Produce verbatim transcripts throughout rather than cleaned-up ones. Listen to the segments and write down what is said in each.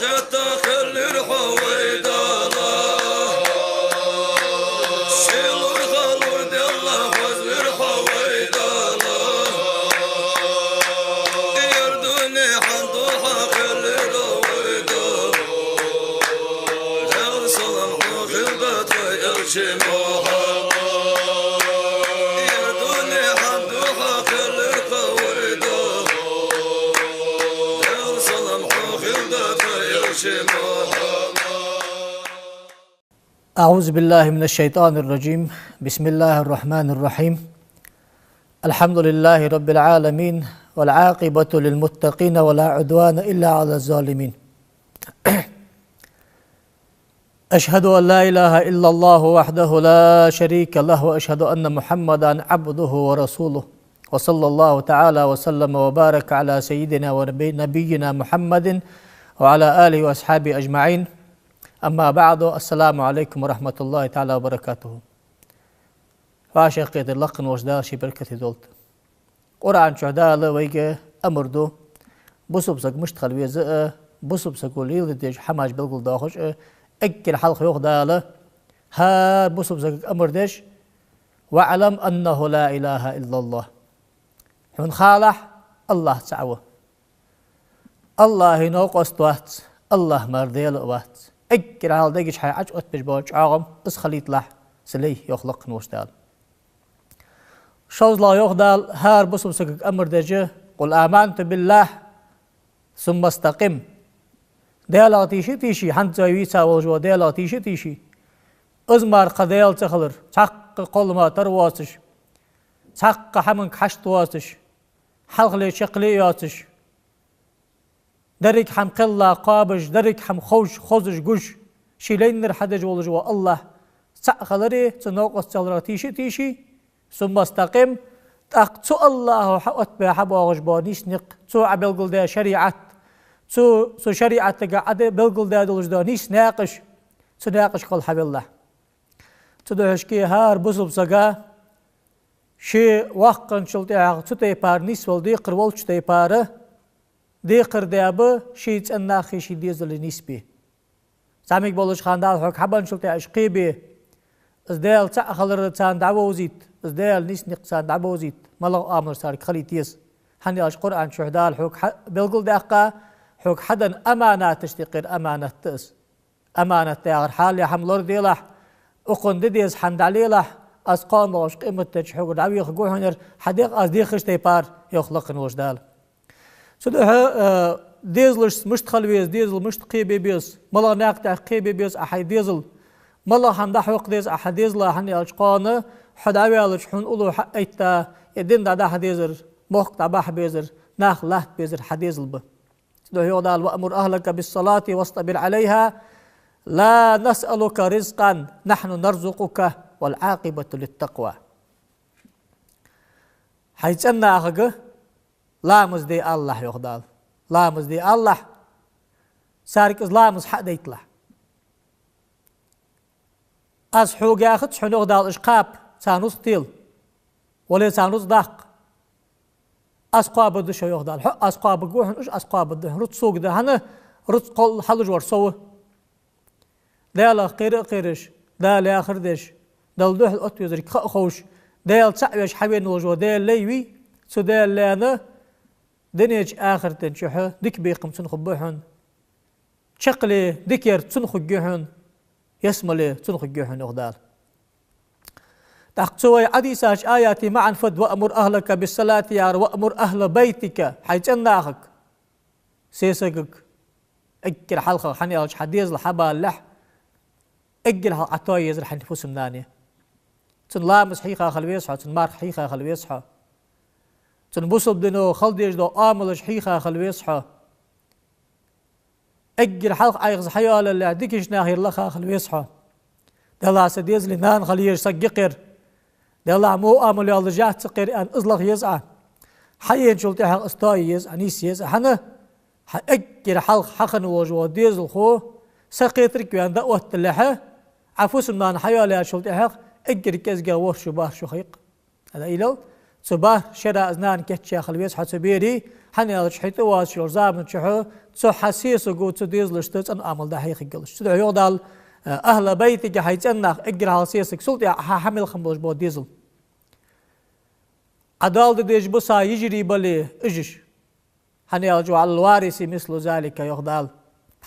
Хетта хиллар хьо вай Дала, сийлур-халур делла хозлар хьо вай Дала. Ер дуне хьан духьа хиллар вай Дала. Даьла салам хьона хилда тха элча Мухьаммад. Ер дуне хьан духьа хиллар тха вай Дала. Даьла салам хьона хилда тха элча Мухьаммад. أعوذ بالله من الشيطان الرجيم. بسم الله الرحمن الرحيم. الحمد لله رب العالمين، والعاقبة للمتقين، ولا عدوان إلا على الظالمين. أشهد أن لا إله إلا الله وحده لا شريك له، وأشهد أن محمدا عبده ورسوله، وصلى الله تعالى وسلم وبارك على سيدنا ونبي-، نبينا محمد وعلى آله وأصحابه أجمعين. أما بعد، السلام عليكم ورحمة الله تعالى وبركاته. Хьоашта кхетар лакха волча Дала ший беркате долда. Къуръан чу Дала вайга амар ду, бусалба саг мишта хила веза а, бусалба саго леладе деза хӀамаш белгалдоахаш а, эггара хьалха йоах Дала, хӀара бусалба сагага амар деш: «واعلم أنه لا إله إلا الله». Хьона халахь, АллахӀ цаӀ ва. АллахӀа новкъост вац, АллахӀ мара Даьла а вац. Эггара хьалха дега чу хьай Ӏочуоттабеш бола чӀоагӀам из хилийталахь, са лай, йоах лакха волча Дала. ШозлагӀа йоах Дала, хӀара бусалба сагага амар деш: «قل آمنت بالله ثم استقم». Даьлах тийша а тийша, хӀанз вай вийца волаш вола Даьлах тийша а тийша, из мара кхы Даьла ца хилар, цхьаккха кхоллама тара воацаш, цхьаккха хӀаманга хьашт воацаш, хьалхале чаккхале а йоацаш, деррига хӀама кхелла кхоабаш, деррига хӀама ховш, хозаш, гуш, ший лайнар хьадеш волаш вола АллахӀ цаӀ хиларе, цун новкъост ца хиларах тийша а тийша, «ثم استقم», тӀаккха цу АллахӀо хьаоттабаь хьабоагӀаш бола нийса никъ, цо Ӏа белгалдаь шариӀат, цу, цу шариӀатага Ӏа де-, белгалдаь долаш дола нийса наькъаш, цу наькъашка гӀолла хьавелахь. Цудухьа шке хӀара бусалба сага ше воккханчул тӀехьагӀа цу тайпара нийсвала декхар волча тайпара декхар даь ба ший цӀен-нахи ший дезали нийсбе. ЗӀамига болча хана Дала хьога хьабенначул тӀехьагӀа уж кхебе, из Даьла цаӀ хилар царна дӀавовзийта, из Даьла нийса никъ царна дӀабовзийта, малагӀа оамалаш царга хилийта еза. ХӀана аьлча Къуръан чу Дала хьога хьа-, белгалдаьккха, хьога хьаденна аманаташта юкъера аманат да из. Аманат яхар хьалха хӀама лораделахь, укхунна де деза хӀама дӀалелахь, аз кхоана болча къематдийнахьа хьогара дӀавехаргва хьона ер, хьадех аз дехача тайпара, йоах лакха волча Дала. Цудухьа, э, дезалашца мишта хила веза, дезал мишта кхебе беза, малагӀа наькъа тӀа кхебе беза Ӏа хьай дезал, малагӀа хӀама дӀахьокха деза Ӏа хьай дезала, хӀана аьлча кхоана хьо дӀаваьлча хьона уллув хьаайтта, е дин дӀадахьа дезар, мохк дӀабахьа безар, нах латта безар хьа дезал ба. Цудухьа йоах Дала: «وأمر أهلك بالصلاة واصطبر عليها لا نسألك رزقا نحن نرزقك والعاقبة للتقوى». Хьай цӀен-нахага ламаз де алалахь, йоах Дала. Ламаз де алалахь, царга из ламаз хьа а дайталахь. Аз хьога яхац хьона, йоах Дала, уж кхаба, царна рузкъа тела, вале царна рузкъа даккха. Аз кхоабаргда шо, йоах Дала. Хьо аз кхоабаргва хьона, уж аз кхоабаргда хьона. Рузкъа сога да хӀана, рузкъа кхолла хьалуш вар со ва. Далах кхера а кхераш, Дала яхар деш, Далла духьал отта везарг ха а ховш, Даьла цаӀ веш хьавена волаш вола Даьла лай вий, цу Даьла лайна дунен чу, ахартен чухьа дика бекхам цунна хургба хьона. Чаккхе дикаяр цунна хургья хьона, ялсмале цунна хургья хьона, йоах Дала. ТӀаккха цу вай Ӏодийшача аята маӀан фуд: «وأمر أهلك بالصلاة» яхар, «وأمر أهل بيتك», хьай цӀен-нахага, сесагага, эггара хьалха, хӀана аьлча хьа дезал хьабалалехь, эггара хьалха Ӏа тоае езар хьай фусам-нана. Цунна ламаз хьийха хила веза хьо, цунна марха хьийха хила веза хьо. Цунна бусалба дино хила дезаш дола оамалаш хьийха хила веза хьо. Эггара хьалха Ӏайха из хьайоалалехь, дикача нахера лаха хила веза хьо. Делахь са дезала нана хила езаш саг я-кх ер. Делахь во оамал йолаш яц-кх ер аьнна, из лаха еза Ӏа. Хьаенначул тӀехьагӀа из тоае еза Ӏа, нийса еза Ӏа. ХӀана? Хьа эггара хьалха хьахинна волаш вола дезалхо, сакхетарг ваьнна дӀаотталехьа, Ӏа фусам-нана хьайоалаяьчул тӀехьагӀа эггара кӀезигагӀа ворхӀ шу, бархӀ шу ха я-кх. Ала илал, цу бархӀ шера из нана кийчъяь хила веза хьо цу берий, ХӀана аьлча хьо тӀавоацаш йолча заман чухь цу хьа сесаго цу дезалашта цӀена Ӏамал да хьехаргйолаш. Цудухьа йоах Дала, э, ахӀлу байтага хьай цӀен нах эггара хьалха сесаг, цул тӀехьа хьа хьа мел хинна болаш бола дезал. Ӏа доал де дезаш ба са йижарий бале, уж. ХӀана аьлча وعلى الوارث مثل ذلك, йоах Дала.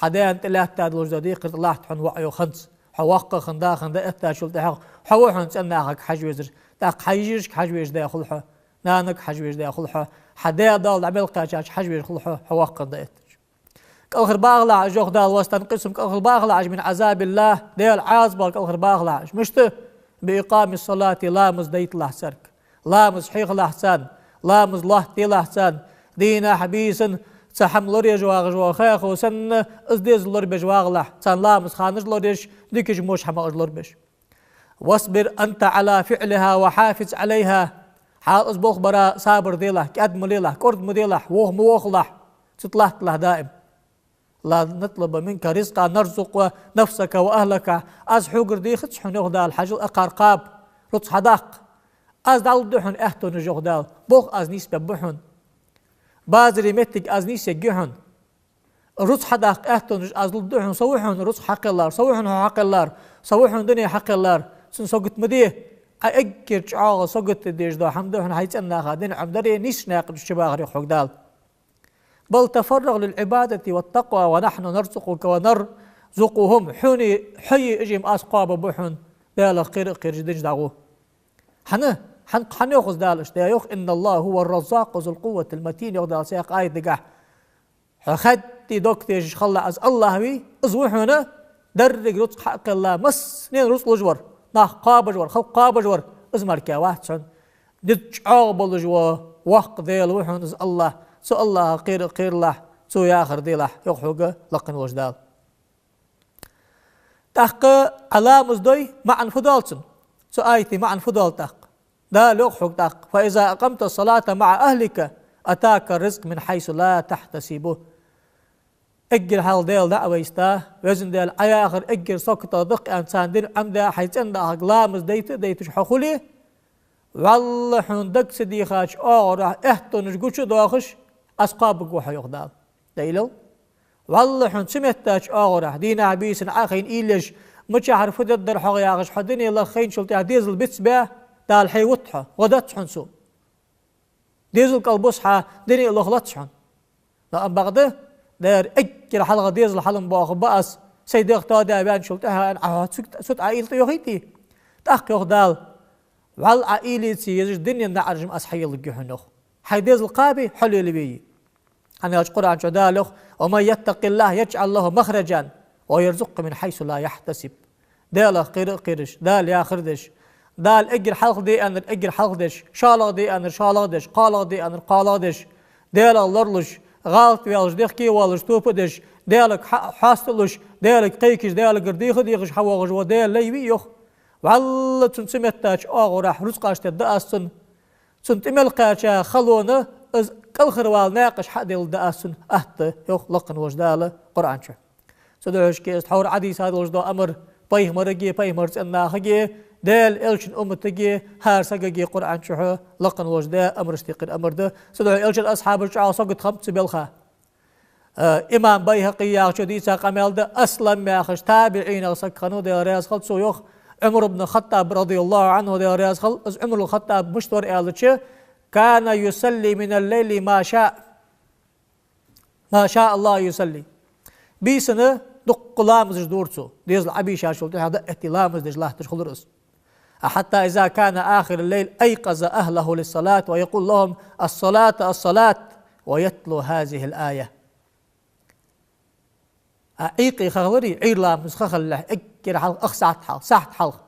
Хьа даьна тӀа лаьтта долаш дола декхар тӀа латт хьона воӀ йоах хӀанз. Хьо воккха хинна, да хинна, дӀаэттачул тӀехьагӀа хьо ва хьона цӀен нахага хьажа везар. ТӀаккха хьа йижарашка хьажа везаш да хул хьо, нанага хьажа везаш да хул хьо, хьа даь доал дӀа мел кхаьчача хьажа везаш хул хьо, хьо воккха хинна, дӀаэттача. КӀалхарбахалахь уж, йоах Дала, واستنقذهم, кӀалхарбахалахь уж من عذاب الله, Даьла Ӏазапах кӀалхарбахалахь уж. Мишта? بإقام الصلاة, ламаз дайталахь царга. Ламаз хьехалахь царна, ламаз лоаттаделахь царна, дийнахьа, бийсанна цхьа хӀама лораеш вагӀаш вола хахо санна, из дезал лорабеш вагӀалахь, царна ламаза ханаш лораеш, дикача-воча хӀамаш лорабеш. واصبر أنت على فعلها وحافظ عليها. Хьал из болх бара сабар делахь, кӀаьда ма лелахь, кӀорда ма делахь, воха ма вохалахь, цу тӀа латталахь даим. لا نطلب منك رزقا نرزق نفسك وأهلك. Аз хьогара дехац хьона, йоах Дала, хьажал, акхар кхаба, рузкъа хьадаккха. Аз дӀалургда хьона аьттонаш, йоах Дала, болх аз нийсбергба хьона. Базара моттиг аз нийсъергья хьона. Рузкъа хьадаккха аьттонаш аз лургда хьона, со ва хьона рузкъа хьакхеллар, со ва хьона хьо хьакхеллар, со ва хьона дуне хьакхеллар. Цунна сагот ма де. Ӏа эггара чӀоагӀа сагот де дезаш дола хӀама да хьона хьай цӀен наха дин Ӏомадаре, нийсача наькъа чу чубахаре, йоах хьога Дала. بل تفرغ للعبادة والتقوى ونحن نرزقك ونرزقهم. Хьои, хьои уж-м аз кхоабаргба хьона, Далах кхера а кхераш, динчу дӀагӀо. ХӀана, хӀана, хӀана йоах из Дала иштта? Йоах: إن الله هو الرزاق ذو القوة المتين, йоах Дала цхьаькха аята дикагӀа. Хьо хаьдда дог тешаш хилалахь, из АллахӀ вий, из ва хьона деррига рузкъа хьакхелла, массанена рузкъа луш вар, нах кхоабаш вар, халкъ кхоабаш вар, из мара вац хьона. Дика чӀоагӀа болаш вола воккха Даьла ва хьона из АллахӀ. Цу ӏаллахӏах кхера а кхералахь, цо яхар делахь, йоах хьога лакха волча Дала. ТӀаккха Ӏа ламаз дой, маӀан фу доал цун? Цу аята маӀан фу доал тӀаккха? Дала йоах хьога тӀаккха: فإذا أقمت الصلاة مع أهلك أتاك الرزق من حيث لا تحتسب. Эггара хьалха Даьла дӀа а вайста, Везан Даьла, Ӏа яхар эггара соккха да-кх аьнна, царна дин Ӏомадаь, хьай цӀен нахага ламаз дайта а дайташ хьо хуле, валлахӀи, хьона дага ца дийхача оагӀорахьа аьттонаш гуча а доахаш, аз кхоабаргва хьо, йоах Дала. Дайлал. ВаллахӀи, хьона цу меттача оагӀорахьа, дийнахьа-бийсанна Ӏохайна уйла еш, мичахьара фу дергдар хьогӀ яхаш, хьо дине лаха хайначул тӀехьагӀа дезал бицбаь, Дала хье вут хьо, гӀо дац хьона цо. Дезал кӀалбус хьа, дине а лоха лац хьона. Но ам бакъда, дера эггара хьалха дезал хьалам боахаргба аз, сай дегӀ тоадаь ваьнначул тӀехьагӀа, аьнна, Ӏа хьо цу, цу тӀа Ӏа уйла тӀайохийте. ТӀаккха йоах Дала: валлахӀи, Ӏа уйла ца езаш дунен наӀараш-м аз хьаелларгья хьона, йоах. Хьай дезал кхаба, хьо лелаве. ХӀана аьлча Къуръан чу Дала йоах: ومن يتق الله يجعل له مخرجا ويرزقه من حيث لا يحتسب. Даьлах кхера а кхераш, Дала яхар деш, Дала эггара хьалха де аьннар эггара хьалха деш, шоллагӀа де аьннар шоллагӀа деш, кхоалагӀа де аьннар кхоалагӀа деш, Даьлах лоралуш, гӀалат ваьлча дехке а воалаш тоба а деш, Даьлага хьа-, хьоасталуш, Даьлага кхайкаш, Даьлагара деха а дехаш хьавоагӀаш вола Даьла лай вий, йоах. ВаллахӀи, цунна цу меттача оагӀорахьа рузкъаш тедда аз цунна. Цунна тӀа мел кхаьча халонна из кӀалхарвала наькъаш хьаделладда аз цунна атта, йоах лакха волча Дала Къуръан чу. Цудухьа шке из тхьовра Ӏодийца долаш дола амар пайхамарага, пайхамара цӀен нахага, Даьла элчан умматага, хӀара сагага Къуръан чу лакха волча Дала амараш текхар амар да. Цудухьа элчан асхьабаш чӀоагӀа сагот хиннаб цу балха. Э, имам Байхьакъи яхачо дийца къамаьл да, Аслам яхаш табиӀинех саг хиннав, Даьла раьза хилва цунна, йоах, Ӏумар ибн Хаттаб, радияллахӀу Ӏанху, Даьла раьза хилва, из Ӏумар ибн Хаттаб мишта вар аьлча: كان يصلي من الليل ما شاء. ما شاء الله يصلي. Бийсанна дуккха ламазаш дора цо. Дезал Ӏобийшачул тӀехьагӀа дӀа а этте ламаз деш латташ хулар из. حتى إذا كان آخر الليل أيقظ أهله للصلاة ويقول لهم: الصلاة، الصلاة، ويتلو هذه الآية. А, Ӏуйкъе хахаларий, Ӏуйра ламаз ха хилалехь, эггара хьалха ах сахьат хьалха, сахьат хьалха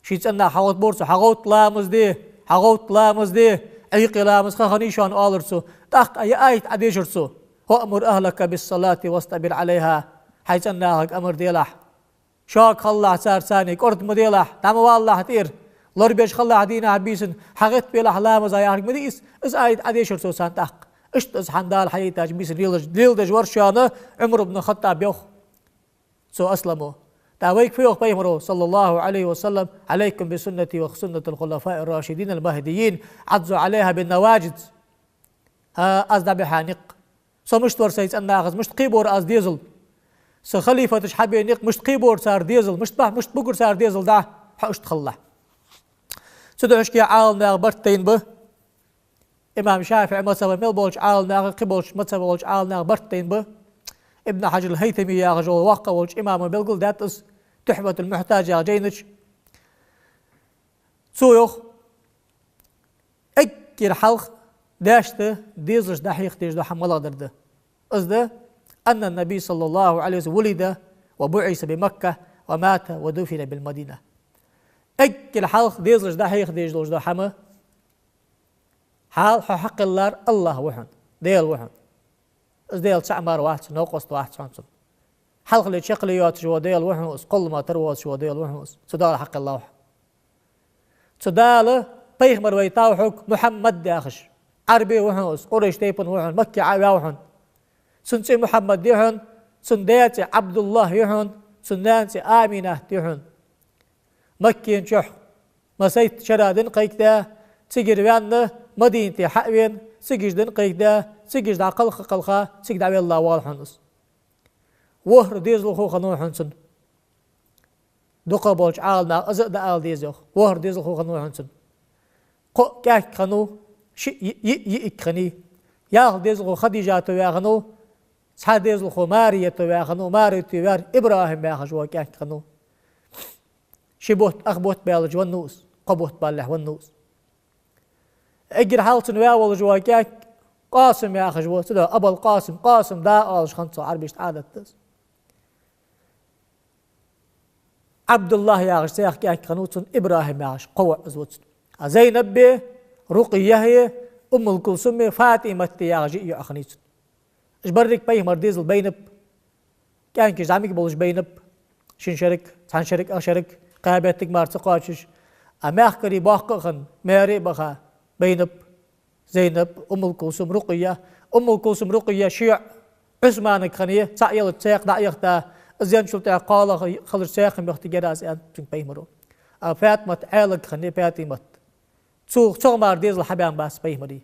ший цӀен наха хьагӀовттабора цо: хьагӀовтта, ламаз де, хьагӀовтта, ламаз де, Ӏуйкъе ламаз ха хиннай шоана, оалар цо. ТӀаккха ер аят Ӏодешар цо: وأمر أهلك بالصلاة واصطبر عليها. Хьай цӀен нахага амар делахь. Шога хилалахь цар, царна кӀорда ма делахь, дӀа ма валалахь тӀера. Лорабеш хилалахь дийнахьа-бийсанна, хьагӀаттавелахь ламаза яхилга ма дий из, из аят Ӏодешар цо царна тӀаккха. Иштта из хӀама Дала хьаайтача бийсанна леладеш, леладеш вар шоана Ӏумар ибн Хаттаб, йоах цу Асламо. ТӀаккха вайга фу йоах пайхамаро, صلى الله عليه وسلم: عليكم بسنتي وسنة الخلفاء الراشدين المهديين، عضوا عليها بالنواجذ. А, аз дӀабихьа никъ. Со мишта вар сай цӀен нахаца, мишта кхебора аз дезал. Са халифаташ хьабе никъ, мишта кхебора цар дезал, мишта бахь, мишта бугар цар дезал дӀа, хьо иштта хилалахь. Цу духьашке Ӏаламнаха барт тайна ба. Имам ШафиӀий мазхӀаба мел болча Ӏаламнаха, кхы болча мазхӀаба болча Ӏаламнаха барт тайна ба. Ибн Хьаджар ал-ХӀайтамий яхаш вола воккха волча имама белгалдаьд из Тухьфатул-Мухьтаж яхача жайна чу. Цо йоах, эггара хьалха даьшта дезалашта дӀахьеха дезаш дола хӀама малагӀа дар да. Из да: أن النبي صلى الله عليه وسلم ولد وبعث بمكة ومات ودفن بالمدينة. Эггара хьалха дезалашта дӀахьеха дезаш долаш дола хӀама: хьалха хьо хьакхеллар АллахӀ ва хьона, Даьла ва хьона. Из Даьла цаӀ мара вац, новкъост вац хьона цун. Хьалхале чакхле йоацаш вола Даьла ва хьона из, кхоллама тара воацаш вола Даьла ва хьона из. Цу Дала хьакхеллав хьо. Цу Дала пайхамар вайтав хьога, Мухьаммад яхаш. Ӏарбе ва хьона из, Къурайш тайпан ва хьона, Макке Ӏоваьв хьона. Цун цӀи Мухьаммад я хьона, цун даь цӀи Ӏабдуллахь я хьона, цун наьна цӀи Аминат я хьона. Маккан чухь массайтта шера дин кхайкадаь, цигара ваьнна, Мадинате хьа а вена, цигача дин кхайкадаь, цигача дӀакхалха-кхалха, цига дӀавелла воалл хьона из. ВорхӀ дезалхо хиннав хьона цун. Дукхагӏболча Ӏаламнаха из а дӀаала деза йоах. ВорхӀ дезалхо хиннав хьона цун. Кхоъ кӀаьнк хиннав, шиъ йиъ, йиъ йиӀиг хиннай. Ялх дезалхо Хадижата ваь хиннав, цхьа дезалхо Марията ваь хиннав, Марията ваьр ИбрахӀим яхаш вола кӀаьнк хиннав. Ши бутт, ах бутт баьлча веннав из, кхо бутт балалехь веннав из. Эггара хьалха цун ваь волаш вола кӀаьнк Къасим яхаш ва, цудухьа Абал-Къасим, Къасим да оалаш хиннад цох, Ӏарбашта Ӏадат да из. Ӏабдуллахь яхаш цхьа кӀаьнк хиннав цун, ИбрахӀим яхаш кхо воӀ из ва цун. А Зайнаб а, Рукъия а, Уммул-Кулсум а, ФатӀимат а яхаш йиъ йоӀ хиннай цун. Уж берригаш пайхамара дезал байнаб, кӀаьнкаш зӀамига болаш байнаб, шин шерага, цхьан шерага, ах шерага, кхаь беттага мара ца кхоачаш. А мехкарий боккха а хинна, маьре а баха, байнаб Зайнаб, Уммул-Кулсум, Рукъия. Уммул-Кулсум, Рукъия ши йоӀ Ӏусманага хиннай, цаӀ яллалца цхьаькха дӀаэхта, из енначул тӀехьагӀа кхоалагӀа хилча цхьаькха мехтиг яр аз, аьннад цунга пайхамаро. А ФатӀимат Ӏаьлага хиннай, ПатӀимат. Цу, цох мара дезал хьабаьнна бац пайхамара.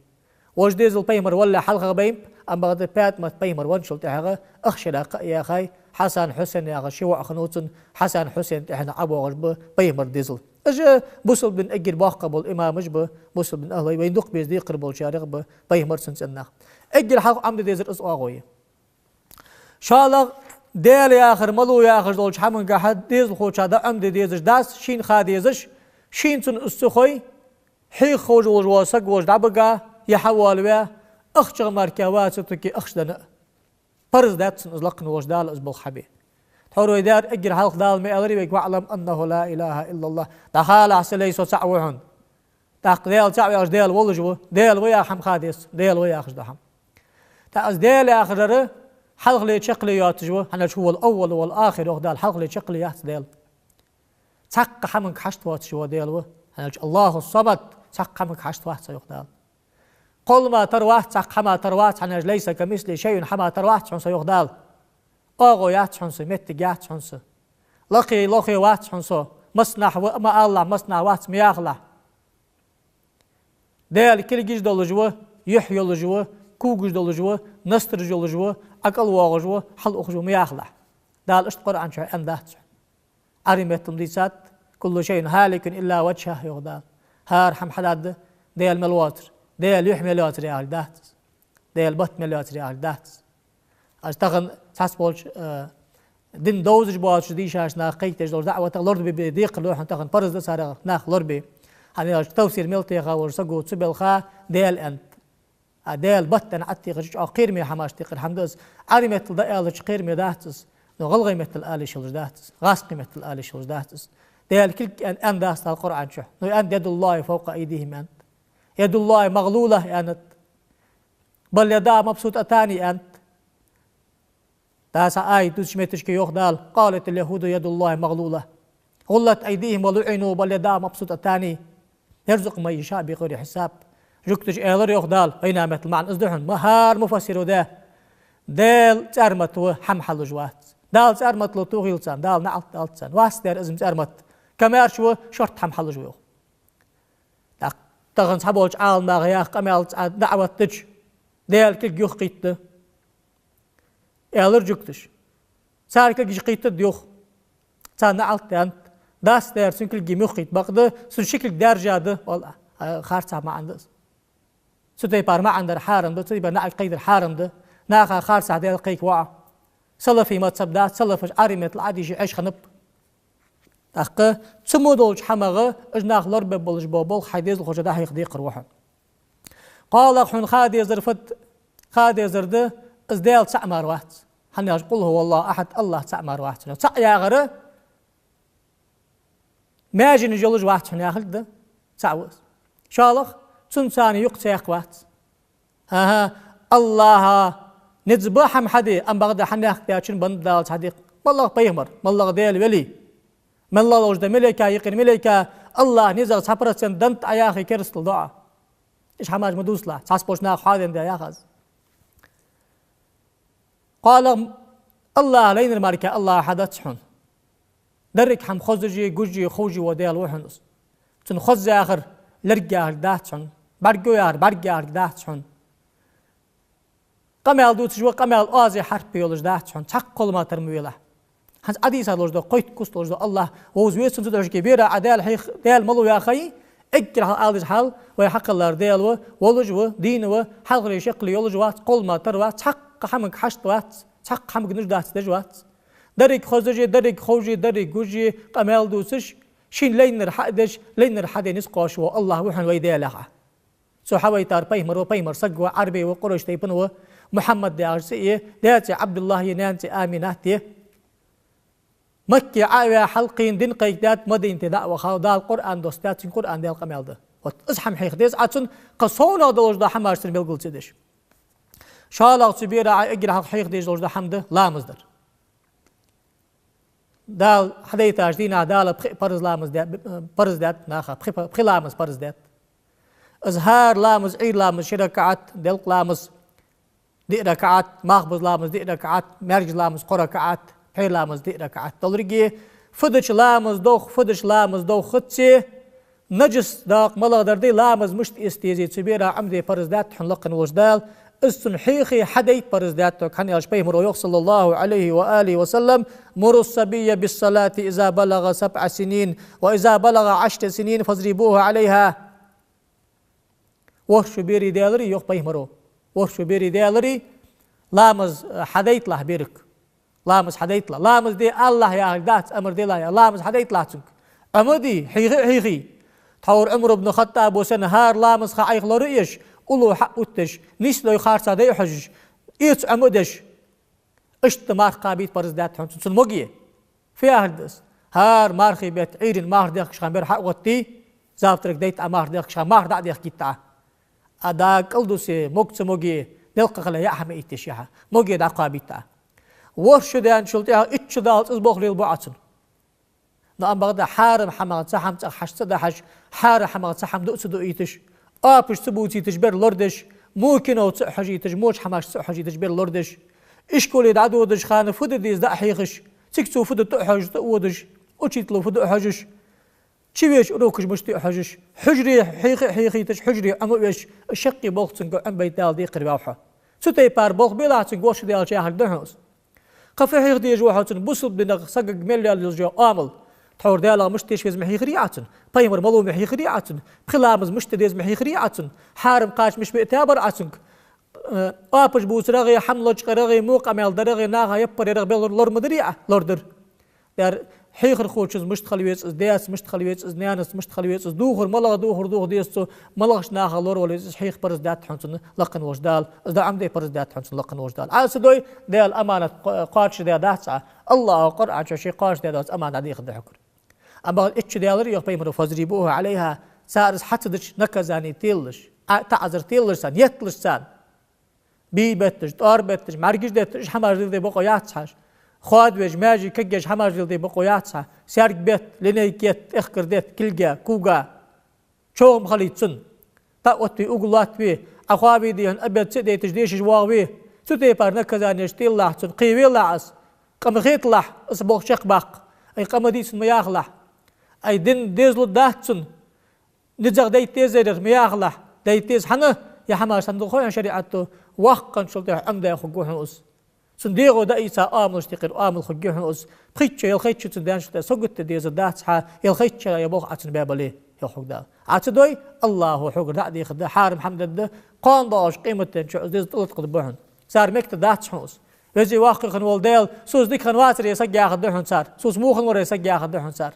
Вож дезал пайхамар валале хьалха байнаб, амма бакъда ПатӀимат пайхамар венначул тӀехьагӀа ах шера кхаъ яьхай, Хьасан, Хьусен яхаш ши воӀ хиннав цун, Хьасан, Хьусен тӀехьенна ӀобоагӀаш ба пайхамара дезал. Уж бусалба дина эггара боккха бола имамаш ба, бусалба дина ахӀлой, вайна дукха беза декхар болчарех ба пайхамар, цун цӀен нах. Эггара хьалха Ӏомаде дезар из оагӀув я. ШоллагӀа, Даьла яхар малув яхаш долча хӀамангахьа дезалхочоа дӀаӀомаде дезаш дац, шийна ха дезаш, шийна цунна из ца хой, хьеха ховш волаш вола саг волча дӀабига, е хьавоалаве, ахчах мара кхы вац цу тӀа кхы ахча денна а. Парз даьд цунна из лакха волча Дала из болх хьабе. Тхьовра вай даьра эггара хьалха Дала ма аьларий вайга: «واعلم أنه لا إله إلا الله». ДӀахалахь, са лай, со цаӀ ва хьона. ТӀаккха Даьла цаӀ ва яхаш Даьла волаш ва, Даьла ва яха хӀама ха деза, Даьла ва яхаш дола хьама. ТӀаккха из Даьла яхар хьалхале чакхле йоацаш ва, хӀана аьлча هو الأول والآخر йоах Дала, хьалхале чакхле яц Даьла. Цхьаккха хӀаманга хьашт воацаш вола Даьла ва, хӀана аьлча الله الصمد, цхьаккха хӀаманга хьашт вац Со йоах Дала. Кхоллама тара вац, цхьаккха хӀама тара вац, хӀана аьлча ليس كمثله شيء, хӀама тара вац хьона Со йоах Дала. ОагӀув яц хьона Са, моттиг яц хьона Са. Лакхе, лохе вац хьона Со. Массанахьа ва ма алалахь, массанахьа вац ма яхалахь. Даьла кулгаш долаш ва, юхь йолаш ва, когаш долаш ва, настараш йолаш ва, Ӏа кӀал воагӀаш ва, хьалухаш ва ма яхалахь. Дала иштта Къуръан чу аьнна дац хьона. Ӏарбий меттала дийцад: «كل شيء هالك إلا وجهه», йоах Дала. ХӀара хӀама хьадаргда, Даьла мел воацар, Даьла юхь мел йоацар яхилга дац из. Даьла бат мел йоацар яхилга дац из. Аз тахан цхьацца болча, э, дин довзаш боацаш дийшача наха кхайкадеш долча даӀватах лорабе декхар да хьона, тахан парз да царех нах лорабе. ХӀана аьлча тафсир мел теха волча саго цу балха Даьла аьннад. А Даьла бат аьнна Ӏотехача чӀоагӀа кхераме хӀамаш тӀехьара хӀама да из. Ӏарбий меттала дӀааьлча кхераме дац из, но гӀалгӀай меттала ала йиш йолаш дац из, гӀазкхий меттала ала йиш йолаш дац из. Даьла кулг аьнна, аьнна дац Дала Къуръан чу. Но аьннад: «يد الله فوق أيديهم», аьннад. «يد الله مغلولة», аьннад. «بل يداه مبسوطتان», аьннад. ДӀа цхьа аят дувцача метташка йоах Дала: «قالت اليهود يد الله مغلولة غلت أيديهم ولعنوا بل يداه مبسوطتان يرزق من يشاء بغير حساب». Жугташа аьлар йоах Дала, вайнаьха меттала маӀан из да хьона, ма хӀара муфассиро даь: Даьла цӀармат ва, хӀама хьалуш вац. Дала цӀармат лу тохийла царна, Дала наӀалт далда царна. Вац дера из-м цӀармат. Комаьрша ва, шортта хӀама хьалуш ва йоах. ТӀаккха тахан цхьаболча Ӏаламнаха яха къамаьл цхьа даӀват дича, Даьла кулг юхакхийтта, аьлар жугташа. Цар кулгаш кхийттад юха. Царна наӀалт даьннад. Дац, даьра, цун кулг юхакхийтта, бакъда цун ши кулг даьржа да, валлахӀи, харцахьа маӀан да из. Цу тайпара маӀан дар хьарам да, цу тайпара наӀалт кхийдар хьарам да. Наха харцахьа Даьла кхайкавац. Салафий мазхаб дац, салафаша Ӏарбий меттала Ӏодийша Ӏеш хиннаб. ТӀаккха цу мо долча хӀамах уж нах лорабе болаш бола болх хьай дезалхочоа дӀахьеха декхар ва хьона. КхоалагӀа хьона ха дезар фуд, ха дезар да, из Даьла цаӀ мара вац. ХӀана аьлча, قل هو الله أحد, АллахӀ цаӀ мара вац. ЦаӀ яхар маьженаш йолаш вац хьона яхилга да, цаӀ ва из. ШоллагӀа, цунца цхьана юкъ цхьаькха вац. ХӀа-хӀа, АллахӀа низ ба хӀама хьаде, ам бакъда хьанехк даьчун бан далац хьадекх. МаллагӀа пайхамар, маллагӀа Даьла вели, мел лалуш да малейка, йикъин малейка, АллахӀа низах цхьа процент даннад Ӏа яхе, керастал ду Ӏа. Иштта хӀамаш ма дувцалахь, цхьаболча наха хьаденна да яхаш. КхоалагӀа, АллахӀа лайнар мара АллахӀа хьадац хьона. Деррига хӀама хозаш а, гуш а, ховш а вола Даьла ва хьона из. Цун хоза яхар лерг яхилга дац хьона, бӀаргагу яхар бӀарг яхилга дац хьона. Къамаьл дувцаш ва, къамаьл оаз хьарпаш йолаш дац хьона, цхьаккха кхоллама тара ма велахь. ХӀанз Ӏодийца долаш да, кхойтта куст долаш да АллахӀ, вовза веза цун цу дошке. Бера Ӏа Даьла хьех-, Даьла малув яхе, эггара хьалха ала деза хьал, вай хьакхеллар Даьла ва, волаш ва, дийна ва, хьалхара шекъал йолаш вац, кхоллама тара вац, цхьаккха хӀамага хьашт вац, цхьаккха хӀамага нуждаться деш вац. Деррига хозаш а, деррига ховш а, деррига гуш а, къамаьл дувцаш, шийна лайнар хьа а деш, лайнар хьаде низ кхоачаш вола АллахӀ ва хьона вай Даьла яхаш. Цо хьавайтар пайхамар ва, пайхамар саг ва, Ӏарбе ва, къурайш тайпан ва, Мухьаммад яхаш цӀи я, даь цӀи Ӏабдуллахь я, наьна цӀи Аминат я. Макке Ӏо а ваь, хьалкхийна дин кхайкадаьд, Мадинате дӀа а вахав, Дала Къуръан доссадаьд, цунга Къуръан Даьла къамаьл да. Вот из хӀама хьеха деза Ӏа цунна, кхы совнагӀа долаш дола хӀамаш цунна белгалца деш. ШоллагӀа цу бера Ӏа эггара хьалха хьеха дезаш долаш дола хӀама да ламаз дар. Дала хьадайтача дийнахьа Дала пхи парз ламаз даь-, парз даьд наха, пхи па-, пхи ламаз парз даьд. Из хӀара ламаз, Ӏуйра ламаз ши ракаӀат, делкъа ламаз диъ ракаӀат, малхбуза ламаз диъ ракаӀат, маьркӀажа ламаз кхо ракаӀат, пхьера ламаз диъ ракаӀат долга. Фу дича ламаз дов, фу дича ламаз дов хӀаьта, наджас дакъа малагӀдар да, ламаз мишта эца деза, цу бера Ӏомаде парз даьд хьона лакхе волча Дала, из цунна хьеха, хьадайта парз даьд хьога, хӀана аьлча пайхамаро йоах, صلى الله عليه وآله وسلم: مروا الصبي بالصلاة إذا بلغ سبع سنين، وإذا بلغ عشر سنين فاضربوه عليها. ВорхӀ шу берий даьларе, йоах пайхамаро, ворхӀ шу берий даьларе, ламаз, э, хьадайталахь берага. Ламаз хьадайталахь. Ламаз де алалахь яхилга дац, амар делахь яхилга. Ламаз хьадайталахь цунга. Ӏомаде, хьийхе а хьийхе. Тхьовра Ӏумар ибн ХаттӀабо санна, хӀара ламаза ха Ӏайха лораеш, уллув хьа а оттадеш, нийсдой харцахьа дай а хьожаш, эца Ӏомадеш, иштта марха кхабийта парз даьд хьона цунна, цунна моге. Фу яхилга да из? ХӀара мархий бетта, Ӏуйрийна марха дехкача хана бер хьа а гӀоттадий, завтрак дайта Ӏа марха дехкача хана, марха дӀа а дехкийта Ӏа. А дага кӀал дусе, мог ца моге, делкъа хила яа хӀама иттеш яхьа, моге дӀакхабийта Ӏа. ВорхӀ шу даьнначул тӀехьагӀа итт шу даллалца из болх лелабу Ӏа цунна. Но ам бакъда хьарам хӀамах цхьа хӀама цӀагӀа хьаш ца дахьаш, хьарам хӀамах цхьа хӀама дуа ца дуийташ, оапаш ца бувцийташ бер лорадеш, во кино ца а хьожийташ, воча хӀамашца ца а хьожийташ бер лорадеш, ишколе дӀадодача хана фу де деза дӀа а хьехаш, цига цо фу ду тӀа а хьожаш, тӀа а водаш, учитело фу ду а хьожаш, чувеча урокаш мишта я а хьожаш, хьужаре хьеха а хьехийташ, хьужаре Ӏома а веш, шаккхе болх цунга Ӏомабайта Дала декхар ваьв хьо. Цу тайпара болх белахь цунга, ворхӀ шу даьлча яхилга да хьона из. Кхы фу хьеха дезаш ва хьо цунна? Бусалба динах сагага мел лелаш йола оамал. Тхьовра Даьлах мишта теш веза ма хьийхарий Ӏа цунна? Пайхамар малув ма хьийхарий Ӏа цунна? Пхи ламаз мишта де деза ма хьийхарий Ӏа цунна? Хьарам кхача мишта биъ табар Ӏа цунга? Э, оапаш бувцарах а, хӀама лочкъарах а, во къамаьл дарах а, наха яппар ярах а бер лор-, лор ма дарий Ӏа? Лорадар. Дер хьехархочунца мишта хила веза из даьца, мишта хила веза из наьнаца, мишта хила веза из дувхар, малагӀа дувхар дувха деза цо, малагӀча нахах лоравала веза из, хьеха парз даьд хьона цунна лакхе волча Дала, из дӀа Ӏомаде парз даьд хьона цунна лакхе волча Дала. Ӏа ца дой, Даьла аманат кхо-, кхоачашдаь дац Ӏа. АллахӀа Къуръан чу ше кхоачашдаь доаца аманат дӀадехаргда хьогара. Амма итт шу даьларе, йоах пайхамаро, فاضربوه عليها, цар из хьацадича наказани телалаш, Ӏа-, таӀазар телалаш царна, етталаш царна. Бий бетташ, тӀоара бетташ, мӀаргаш детташ, уж хӀамаш леладе бокъо яц хьа. Хоадавеш, маьже кагъеш хӀамаш леладе бокъо яц хьа. Саьрг бетта, линейка етта, тӀехкар детта, кулга, кога. ЧӀоагӀа ма хилийта цунна. ТӀа а оттаве, угла латтаве, Ӏа хоаве дий хьона, обед ца а дайташ, дешаш воагӀаве. Цу тайпара наказанеш телалахь цунна, кхевелахь из. Къа ма хеталахь, из болх чакхбаккха. Ай, къа ма дий цунна ма яхалахь. Ай, дин дезалургдац цунна. НизагӀа дайта деза ераш ма яхалахь, дайта деза. ХӀана? Ер хӀамаш санна дукха хой хьона шариӀато, Воккханчул тӀехьа Ӏомадаь хургва хьона из. Цун дегӀо даийца оамалашта юкъера оамал хургья хьона из. Пхийтта шу, ялхайтта шу цун даьнначул тӀехьа сагота де дезаргдац хьа, ялхайтта шера я болх Ӏа цунна баь бале, йоах хьога Дала. Ӏа ца дой, АллахӀо хьогара дӀа а дехаргда, хьарам хӀама дергда, кхоана доагӀача къематдийнахьа из деза тӀалаткъаргда хьона. Цар мекта дац хьона из. Веза-воккха хинна вола Даьла, со из дика хинна вацар, е саг яхаргда хьона цар. Со из во хинна вар, е саг яхаргда хьона цар.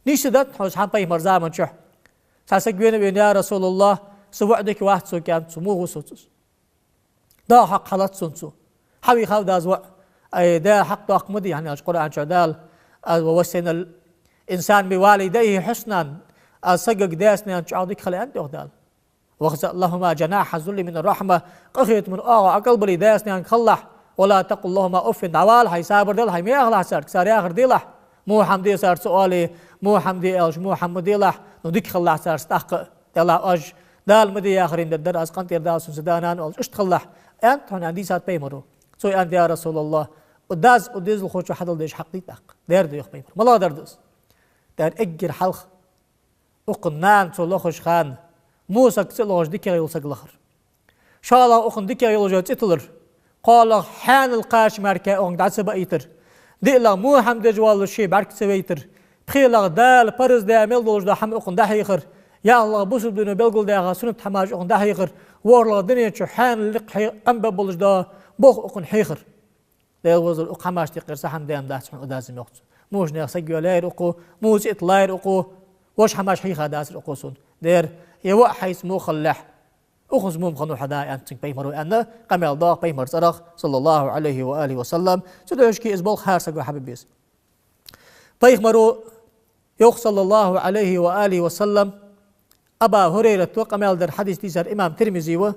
Нийсса да хьона из хӀама пайхамара заман чухь. Цхьа саг вена а вена: «Я РасулаллахӀ, са воӀ дика вац, со кӀант, со во ху соцу из». «Да хьакъ хьалац сона цо. Хьавийхав дас воӀ». Ай, Дала хьакъ доккха ма дий, хӀана аьлча Къуръан чу Дала: «Аз ва вассайнал инсана би валидайхи хьусна», аз сагага, даьца-наьнаца чӀоагӀа дика хила аьннад йоах Дала. «Вахфид лахӀума жанахӀа ззулли мина ррахьма», къахетама оагӀув Ӏа кӀалбале даьца-наьнага хилалахь, «ва ла такъул лахӀума уффин», дӀавалалахь, сабар делахь, ма яхалахь царга, цар яхар делахь. Во хӀама де цар ца оале, во хӀама де аьлча, во хӀама ма делахь, ну дика хилалахь царца тӀаккха а. Делахь оаш, Дала ма де яхар ма дергдар, аз къинтӀера Дала сона са да-нана оалаш, иштта хилалахь, аьннад хьона, аьнна дийцад пайхамаро. Цо аьннад: «Я РасулаллахӀ, укх дас укх дезалхочоа хьадала дезаш хьакъ дий тӀаккха? Дера да, йоах пайхамаро. МалагӀа дар да из?» Дера эггара хьалха укхун нана цо лохаш хана, во саг цӀи лохаш дикагӀа йола саг лахар. ШоллагӀа, укхун дикагӀа йолаш йола цӀи тиллар. КхоалагӀа, хьаьнал кхача мара укхунга дӀа ца баийтар. ДиълагӀа, во хӀама деш воаллаш ше бӀарга ца вайтар. ПхелагӀа, Дала парз даь мел долаш дола хӀама укхунна дӀахьехар. ЯлхлагӀа, бусалба дино белгалдаьха суннат хӀамаш укхунна дӀахьехар. ВорхӀлагӀа, дунен чу хьаьнал никъ хье-, Ӏомабе болаш дола болх укхунна хьехар. Даьла возал, укх хӀамашта юкъера са хӀама даьннадац хьона, Ӏа дазам йоах цо. Муш нех саг йоалаяьр укхо, муса итталаяьр укхо, вож хӀамаш хьийхадацар укхо сона. Дера, е воӀ хьайца во хилалехь, укхаза во ма хиннав хьа да, аьннад цунга пайхамаро, аьнна, къамаьл доагӀа пайхамара цӀерах, саллаллахӀу Ӏалайхи ва алихӀи ва саллам. Цудухьа из болх хӀара саго хьабе беза. Пайхамаро йоах, саллаллахӀу Ӏалайхи ва алихӀи ва саллам, Аба ХӀурайрата къамаьл дар, хьадис дийцар имам Тирмизи ва,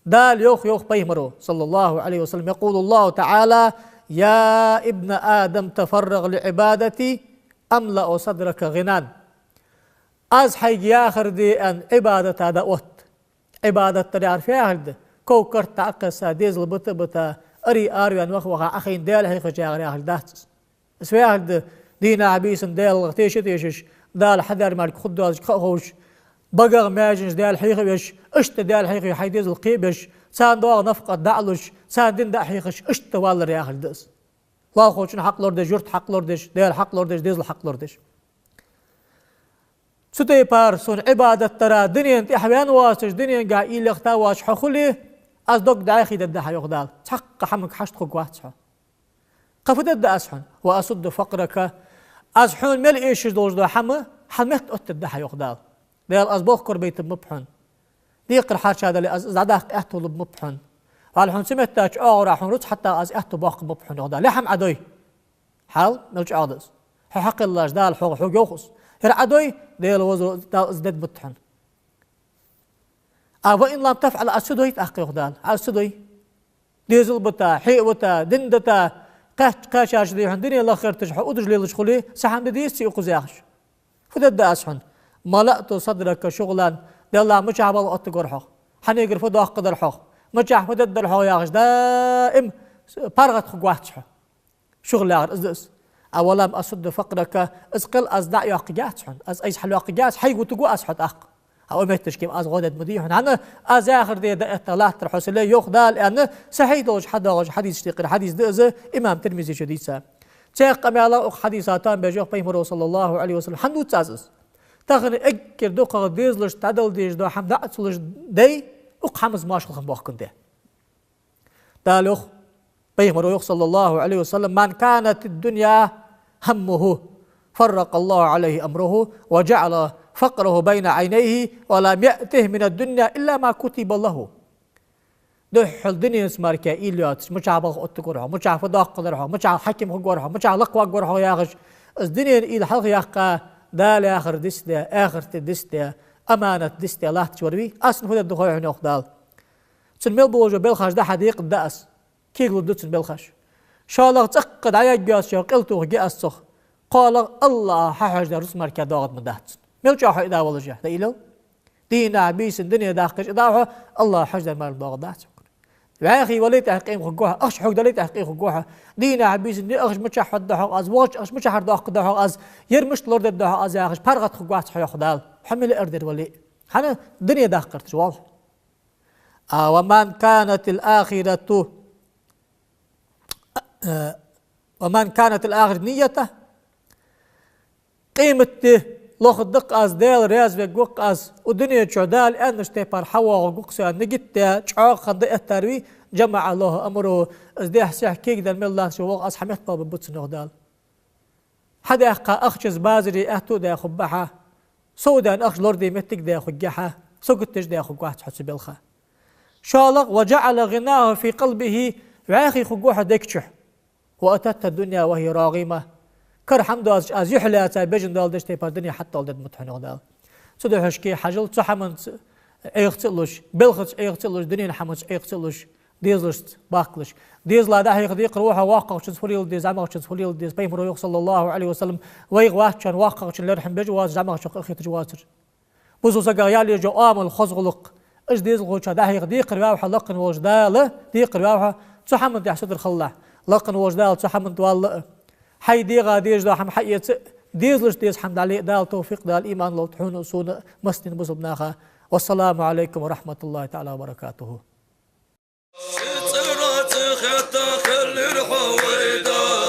Дала йоах, йоах пайхамаро, саллаллахӀу Ӏалайхи ва саллам: «يقول الله تعالى: يا ابن آدم تفرغ لعبادتي أملأ صدرك غنى». Аз хьайга яхар де аьнна, Ӏибадата дӀаотт. Ӏибадат дар яхар фу яхилга да? Ков-карт дӀакхесса, дезал бита а бита, аре араваьнна ваха-ваха Ӏохайна Даьла хьехаш яхар яхилга дац из. Из фу яхилга да? Дийнахьа-бийсанна Даьлах теша а тешаш, Дала хьадаьр мара хургдоацилга ха а ховш, багах, маьженаш Даьла хьеха а веш, иштта Даьла хьехаве хьай дезал кхебеш, царна доагӀа нафакъат дӀа а луш, царна дин дӀа а хьехаш, иштта валар яхилга да из. Лоалахочун хьакъ лорадеш, юрта хьакъ лорадеш, Даьла хьакъ лорадеш, дезала хьакъ лорадеш. Цу тайпара сона Ӏибадат дара, дунен тӀехьа ваьнна воацаш, дуненгахьа уйла яхийта воацаш хьо хуле, аз дог дӀаьхий дергда хьа, йоах Дала. Цхьаккха хӀаманга хьашт хургвац хьо. Кхы фу дергда аз хьона? «وأسد فقرك». Аз хьона мел эшаш долаш дола хӀама хьа метта оттадергда хьа, йоах Дала. Дала, аз болх корабайтаргба хьона. Декхар хьарчадале, аз из дӀадаккха аьттув лургба хьона. Валлахьи, хьона цу метта чӀоагӀа хьона рузкъа хьатта аз аьттув боаккхаргба хьона, йоах Дала. Е хӀама Ӏа дой. Хьал мел чӀоагӀа да из. Хьо хьакхеллаш Дала хьога, хьога йоах из. ХӀара Ӏа дой, Даьла возал, Дала из дергда хьона. А «وإن لم تفعل», аз ца дой тӀаккха, йоах Дала. Аз ца дой. Дезал бита, хье а вита, дин дита, кхач-, кхачарча дий хьона дуне лаххӀийташ хьо удаш лелаш хуле, са хӀама де дезаций укхаза яхаш. Фу дергда аз хьона? «ملأت صدرك شغلا». Деллахь, мичахьа балха оттаргвар хьох? Хьанагара фу доаккхаргдар хьох? Мичахьа фу дергдар хьох яхаш, даим паргӀата хургвац хьо. Шугла яхар из да из. «أولم أسد فقرك», из кхел аз дӀа а йоаккхаргьяц хьона, аз айса хьалйоаккхаргьяц, хьайга вутаргва аз хьо тӀаккха. А укх метташка аз гӀо дергда ма дий хьона. ХӀана, аз яхар де дӀаэтта латтар хьо са ле, йоах Дала, аьнна, сахьихь долаш хьадоагӀаш хьадисашта юкъера хьадис да из, имам Тирмизе чу дийца. Цхьаькха къамаьлах укх хьадиса тоам беш йоах пайхамаро, саллаллахӀу Ӏалайхи ва саллам: хӀана дувц аз из? Тахан эггара дукхагӀа дезалашта дӀадала дезаш дола хӀама дӀа а ца луш дай, укх хӀамаца моаршал хинна боахкаш да. Дала йоах, пайхамаро йоах, саллаллахӀу Ӏалайхи ва саллам: «من كانت الدنيا همه فرق الله عليه أمره وجعل فقره بين عينيه ولم يأته من الدنيا إلا ما كتب له». Духхьал дуненца мара уйла йоацаш, мичахьа балха оттаргвар хьох, мичахьа фу доаккхаргдар хьох, мичахьа хьаким хургвар хьох, мичахьа лакхваргвар хьох яхаш, из дунен уйла хьалхаяьккха, Дала яхар дицдаь, ахарат дицдаь, аманат дицдаь латташ вар вий, аз цунна фу дергда хой хьона, йоах Дала. Цунна мел болаш бола белхаш дӀа-хьа декъаргда аз. Кегалургда цунна белхаш. ШоллагӀа, цӀаккха дӀаяргйоацаш йола къел тохаргья аз цох. КхоалагӀа, АллахӀа хьахьожадаь рузкъа мара доагӀаргда ма дац цунна. Мел чӀоагӀа хьо и да волаш я, дӀаилал. Дийнахьа-бийсанна дуне даккхаш и да хьо, АллахӀа хьожадаьр мара доагӀаргдац хьона. ВӀаьхий вале тӀехьа къем хургва хьо, ахча хьогдале тӀехьа къем хургва хьо. Дийнахьа-бийсанна ахча мичахьа хьоргда хьох аз, вахача ахча мичахьара доаккхаргда хьох аз, ер мишта лорадергда хьох аз яхаш, паргӀата хургвац хьо, йоах Дала. Хьо миллиардер вале а. ХӀана, дуне даккха гӀерташ воалл хьо. А, «ومن كانت الآخرة، а, ومن كانت الآخرة نيته». Къематди лохаргда-кх аз, Даьла раьза вергва-кх аз, укх дунен чу Дала аьннача тайпара хьавоагӀаргва-кх со аьнна нигат даь, чӀоагӀа хинна дӀаэттар вий, «جمع الله أمره», из дехьа-сехьа кегаденна мел латташ воагӀа аз, хьа меттел бергба цунна, йоах Дала. Хьадаьккха ахча из базаре аьттув даь хургба хьа, сов даьнна ахча лораде моттиг даь хургья хьа, саготдеш даь хургвац хьо цу балха. ШоллагӀа: «وجعل غناه في قلبه», вӀаьхий хургва хьо дег чу. «وأتته الدنيا وهي راغمة». Кара хӀама доацаш, аз юхь лаьца бежан дола деш тайпара дуне хьатӀадоаладергда-м хьона, йоах Дала. Цудухьа шке хьажал, цу хӀаманца Ӏеха ца луш, балхаца Ӏеха ца луш, дунен хӀаманца Ӏеха ца луш, дезалашца бахкалаш. Дезала дӀахьеха декхар ва хьо воккхагӀчунца фу леладе деза, зӀамагӀчунца фу леладе деза. Пайхамаро йоах, صلى الله عليه وسلم: «Вайга вац шоана воккхагӀчун лерхӀам беш воацар, зӀамагӀчох къахеташ воацар». Бусалба сага яле жо амал хоза гӀулакх. Аш дезалхочоа дӀахьеха декхар ваьв хьо, лакхвенна волча Дала декхар ваьв хьо, цу хӀаман тӀа сутара хилалахь. Лакхвенна волча Дала цу хӀаман тӀа валла а, хьай дегӀа дезаш дола хӀама хьаэца а, дезалашта деза хӀама дӀале а Дала товфикъ лолда, иман лолда хьона а, сона а, массанена бусалба наха. والسلام عليكم ورحمة الله تعالى وبركاته. Цу цӀерах цӀи хетта хилар хьо вай Дала.